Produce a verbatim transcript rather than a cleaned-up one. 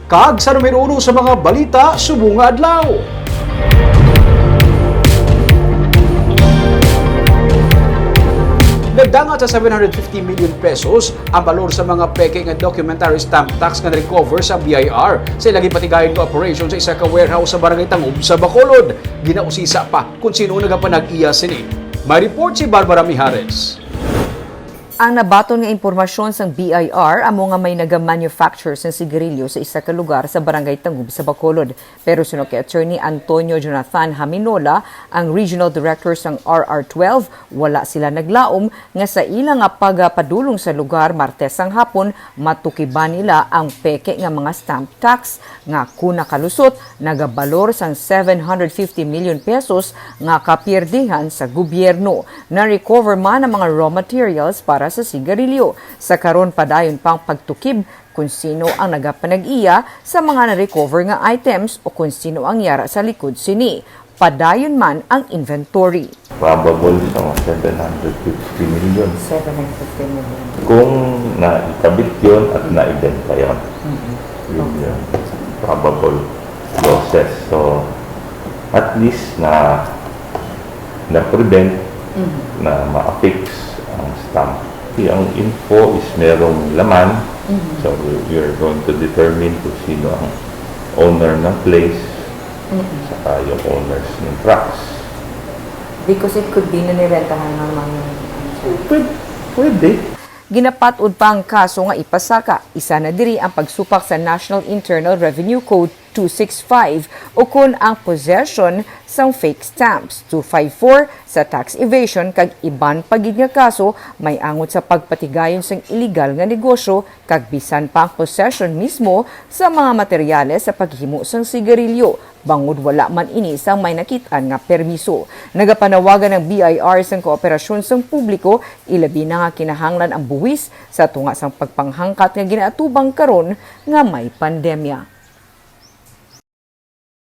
Kag sa numero uno sa mga balita subong nga adlaw. Nagdangat sa seven hundred fifty million pesos ang balor sa mga peke nga documentary stamp tax nga na-recover sa B I R sa ilang ginpatigayon nga operation sa isa ka warehouse sa Barangay Tangub sa Bacolod. Ginausisa pa kung sino ang nagapanag-iya sini. May report si Barbara Mijares. Ang nabaton nga impormasyon sang B I R amo nga may naga-manufacture sang sigarilyo sa isa ka lugar sa Barangay Tangub sa Bacolod. Pero suno kay Attorney Antonio Jonathan Haminola, ang Regional Director sang R R twelve, wala sila naglaom nga sa ila nga pagapadulong sa lugar Martes sang hapon, matukiban nila ang peke nga mga stamp tax nga, kun nakalusot, nagabalor sang seven hundred fifty million pesos nga kapiyerdihan sa gobyerno. Na-recover man ang mga raw materials para sa sigarilyo. Sa karon, padayon pa ang pagtukib kung sino ang nagapanag-iya sa mga na-recover nga items o kung sino ang yara sa likod sini. Padayon man ang inventory. Probable sa mga seven hundred fifty million. Seven hundred fifty million. Kung naikabit yun at naibenta yun. Mm-hmm. Yun Okay. yung probable losses. So, at least na, na-prevent, Mm-hmm. na ma-affix ang stamp. Ang info is merong laman. Mm-hmm. So, we, we are going to determine kung sino ang owner ng place, Mm-hmm. saka yung owners ng trucks. Because it could be na nirentahan ng mga, ano, sir. Pwede, pwede. Ginapat-od pa ang kaso nga ipasaka. Isa na diri ang pagsupak sa National Internal Revenue Code two six five, ukon ang possession sang fake stamps, two five four sa tax evasion, kag iban pa gid nga kaso may angot sa pagpatigayon sang iligal nga negosyo, kag bisan pa ang possession mismo sa mga materyales sa paghimo sang sigarilyo, bangod wala man ini sang may nakit-an nga permiso. Nagapanawagan ang B I R sang kooperasyon sang publiko, ilabi na nga kinahanglan ang buhis sa tunga sang pagpanghangkat nga ginaatubang karon nga may pandemya.